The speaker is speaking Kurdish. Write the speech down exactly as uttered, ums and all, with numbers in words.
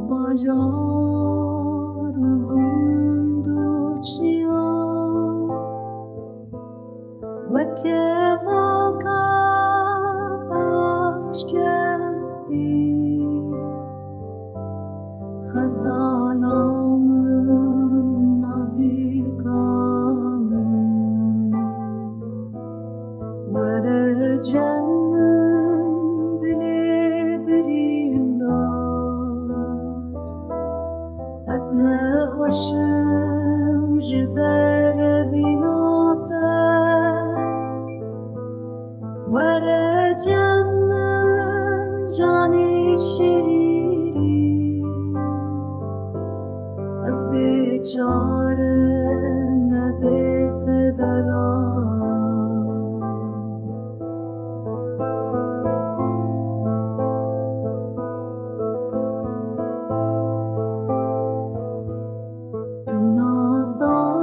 Bajar û gund û çiya weke vaka paşkestî, xezala min nazîka min. Were cem min dilê birîndar, ez nexweşim ji ber evîna te. Were cem min canê şirînî, ez bêçare me bê te delal. Tu nazdan